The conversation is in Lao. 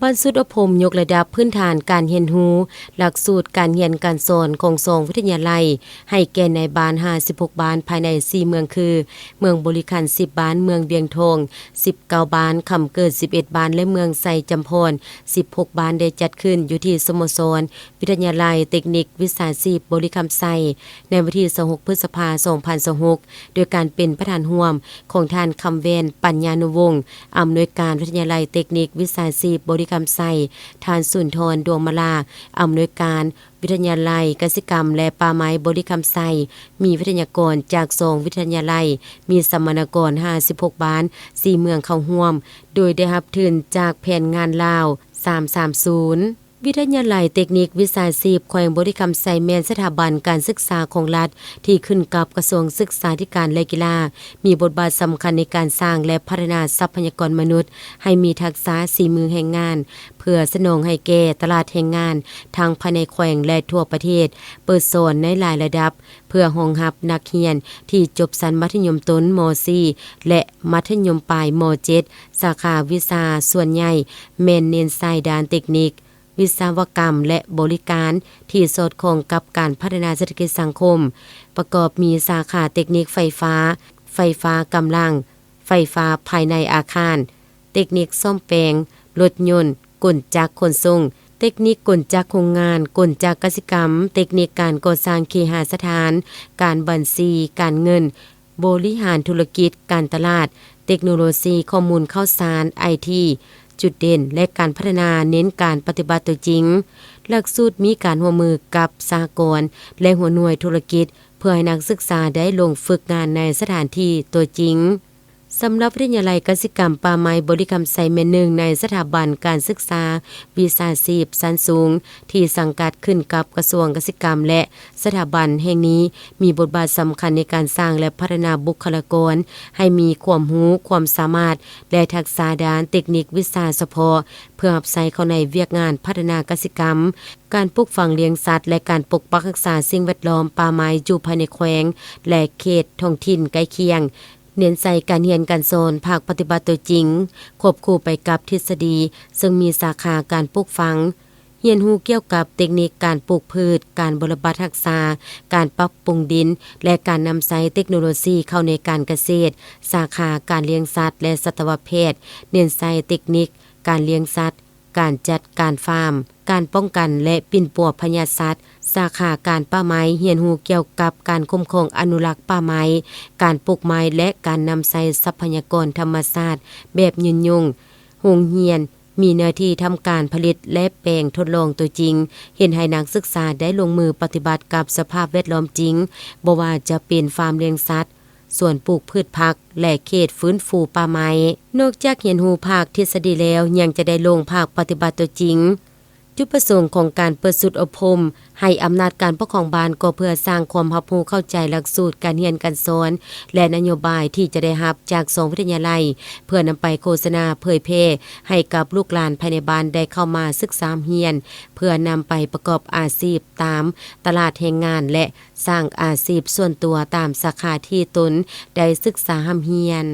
ຫຼັກສູດອົບຮົມຍົກລະດັບພື້ນຖານການຮຽນຮູ້, ຫຼັກສູດການຮຽນການສອນຂອງສອງວິທະຍາໄລ ໃຫ້ແກ່ນາຍບ້ານຫ້າສິບຫົກບ້ານ ພາຍໃນສີ່ເມືອງຄື ເມືອງບໍລິຄັນສິບບ້ານ, ເມືອງວຽງທອງສິບເກົ້າບ້ານ, ຄຳເກີດສິບເອັດບ້ານ ແລະ ເມືອງໄຊຈຳພອນສິບຫົກບ້ານ ໄດ້ຈັດຂຶ້ນຢູ່ທີ່ສະໂມສອນວິທະຍາໄລເຕັກນິກວິຊາຊີບບໍລິຄຳໄຊ ໃນວັນທີຊາວຫົກ ພຶດສະພາ ສອງພັນຊາວຫົກ ໂດຍການເປັນປະທານຮ່ວມຂອງທ່ານ ຄຳແວ່ນ ປັນຍານຸວົງ ອຳນວຍການວິທະຍາໄລເຕັກນິກວິຊາຊີບບໍລິຄຳໄຊ, ທ່ານ ສຸນທອນ ດວງມາລາ ອຳນວຍການວິທະຍາໄລກະສິກຳ ແລະ ປ່າໄມ້ບໍລິຄຳໄຊ, ມີວິທະຍາກອນຈາກສອງວິທະຍາໄລ, ມີສຳມະນາກອນຫ້າສິບຫົກບ້ານ ສີ່ເມືອງເຂົ້າຮ່ວມ, ໂດຍໄດ້ຮັບທຶນຈາກແຜນງານລາວ ສາມສາມສູນ. ວິທະຍາໄລເຕັກນິກວິຊາຊີບແຂວງບໍລິຄຳໄຊ ແມ່ນສະຖາບັນການສຶກສາຂອງລັດ ທີ່ຂຶ້ນກັບກະຊວງສຶກສາທິການ ແລະ ກິລາ, ມີບົດບາດສຳຄັນໃນການສ້າງ ແລະ ພັດທະນາຊັບພະຍາກອນມະນຸດ ໃຫ້ມີທັກສະສີມືແຮງງານ ເພື່ອສະໜອງໃຫ້ແກ່ຕະຫຼາດແຮງງານ ທັງພາຍໃນແຂວງ ແລະ ທົ່ວປະເທດ, ເປີດສອນໃນຫຼາຍລະດັບ ເພື່ອຮອງຮັບນັກຮຽນທີ່ຈົບຊັ້ນມັດທະຍົມຕົ້ນ ມໍສີ່ ແລະ ມັດທະຍົມປາຍ ມໍເຈັດ ສາຂາວິຊາສ່ວນໃຫຍ່ແມ່ນເນັ້ນໃສ່ດ້ານເຕັກນິກ, ວິສະວະກຳ ແລະ ບໍລິການ ທີ່ສອດຄ່ອງກັບການພັດທະນາເສດຖະກິດສັງຄົມ, ປະກອບມີສາຂາເຕັກນິກໄຟຟ້າ, ໄຟຟ້າກຳລັງ, ໄຟຟ້າພາຍໃນອາຄານ, ເຕັກນິກສ້ອມແປງລົດຍົນ, ກົນຈັກຂົນສົ່ງ, ເຕັກນິກກົນຈັກໂຮງງານ, ກົນຈັກກະສິກຳ, ເຕັກນິກການກໍ່ສ້າງເຄຫະສະຖານ, ການບັນຊີ, ການເງິນ, ບໍລິຫານທຸລະກິດ, ການຕະຫຼາດ, ເຕັກໂນໂລຊີຂໍ້ມູນຂ່າວສານ, ໄອທີ, ຈຸດເດັ່ນ ແລະ ການພັດທະນາເນັ້ນການປະຕິບັດຕົວຈິງ. ຫຼັກສູດມີການຮ່ວມມືກັບສະຫະກອນ ແລະ ຫົວໜ່ວຍທຸລະກິດ ເພື່ອໃຫ້ນັກສຶກສາໄດ້ລົງຝຶກງານໃນສະຖານທີ່ຕົວຈິງ. ສຳລັບວິທະຍາໄລກະສິກຳປ່າໄມ້ບໍລິຄຳໄຊ ແມ່ນໜຶ່ງໃນສະຖາບັນການສຶກສາວິຊາຊີບຊັ້ນສູງ ທີ່ສັງກັດຂຶ້ນກັບກະຊວງກະສິກຳ ແລະ ສະຖາບັນແຫ່ງນີ້ມີບົດບາດສຳຄັນໃນການສ້າງ ແລະ ພັດທະນາບຸກຄະລາກອນໃຫ້ມີຄວາມຮູ້, ຄວາມສາມາດ ແລະ ທັກສະດ້ານເຕັກນິກວິຊາສະເພາະ ເພື່ອຮັບໃຊ້ເຂົ້າໃນວຽກງານພັດທະນາກະສິກຳ, ການປູກຝັງລ້ຽງສັດ ແລະ ການປົກປັກຮັກສາສິ່ງແວດລ້ອມ, ປ່າໄມ້ຢູ່ພາຍໃນແຂວງ ແລະ ເຂດທ້ອງຖິ່ນໃກ້ຄຽງ. ເນັ້ນໃສ່ການຮຽນການສອນພາກປະຕິບັດຕົວຈິງ ຄວບຄູ່ໄປກັບທິດສະດີ, ເຊິ່ງມີສາຂາການປູກຝັງ, ຮຽນຮູ້ກ່ຽວກັບເຕັກນິກການປູກພືດ, ການບົວລະບັດຮັກສາ, ການປັບປຸງດິນ ແລະ ການນຳໃຊ້ເຕັກໂນໂລຊີເຂົ້າໃນການກະເສດ, ສາຂາການລ້ຽງສັດ ແລະ ສັດຕະວະແພດ ເນັ້ນໃສ່ເຕັກນິກການລ້ຽງສັດ, ການຈັດການຟາມ, ການປ້ອງກັນ ແລະ ປິ່ນປົວພະຍາດສັດ, ສາຂາການປ່າໄມ້ ຮຽນຮູ້ກ່ຽວກັບການຄຸ້ມຄອງອະນຸລັກປ່າໄມ້, ການປູກໄມ້ ແລະ ການນຳໃຊ້ຊັບພະຍາກອນທຳມະຊາດແບບຍືນຍົງ. ໂຮງຮຽນ ມີເນື້ອທີ່ທຳການຜະລິດ ແລະ ແປງທົດລອງຕົວຈິງ, ເຮັດໃຫ້ນັກສຶກສາໄດ້ລົງມືປະຕິບັດກັບສະພາບແວດລ້ອມຈິງ, ບໍ່ວ່າຈະເປັນຟາມລ້ຽງສັດ, ສວນປູກພືດຜັກ ແລະ ເຂດຟື້ນຟູປ່າໄມ້. ນອກຈາກຮຽນຮູ້ພາກທິດສະດີແລ້ວ, ຍັງຈະໄດ້ລົງພາກປະຕິບັດຕົວຈິງ. ຈຸດປະສົງຂອງການເປີດຊຸດອົບຮົມ ໃຫ້ອຳນາດການປົກຄອງບ້ານ ກໍເພື່ອສ້າງຄວາມຮັບຮູ້ເຂົ້າໃຈຫຼັກສູດການຮຽນການສອນ ແລະ ນະໂຍບາຍທີ່ຈະໄດ້ຮັບຈາກສອງວິທະຍາໄລ ເພື່ອນຳໄປໂຄສະນາເຜີຍແຜ່ໃຫ້ກັບລູກຫຼານພາຍໃນບ້ານໄດ້ເຂົ້າມາສຶກສາຮຽນ ເພື່ອນຳໄປປະກອບອາຊີບຕາມຕະຫຼາດແຮງງານ ແລະ ສ້າງອາຊີບສ່ວນຕົວຕາມສາຂາທີ່ຕົນໄດ້ສຶກສາຮ່ຳຮຽນ.